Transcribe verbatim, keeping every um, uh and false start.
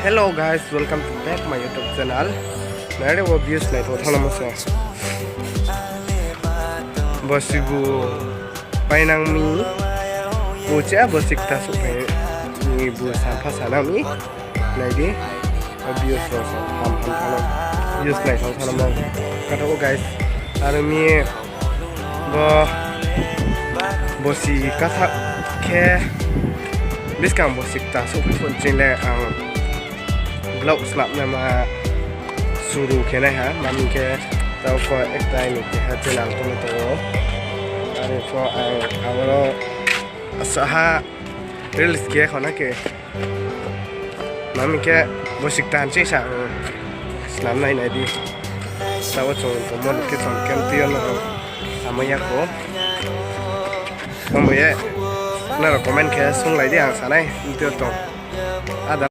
Hello guys, welcome to back my YouTube channel. Nai di, bo views naithao thanngmo se. Bo sibu painang mi, uchih bo sikta souhphai ni bu sampha sanang mi. Nai di, bo views rao sa ham ham thanng no, views naithao thanngmo. Kathao guys, aro mi bo, bo si katha khe buskang bo sikta souhphai phuh ching le ang vlog snamnaima suru khe nai ha, mami khe tao pho ekta ni keha channel tongmo tong ou. Are pho ang aboro asa ha reels khe khona khe. Mami khe bo sikta ching sa ang snam nai, nai di. Tao chung tongmo ni khe chung khe tui yo no samai ya kho. Abo ye nrao comment khe sunglai di, ang sanai tui yo tong.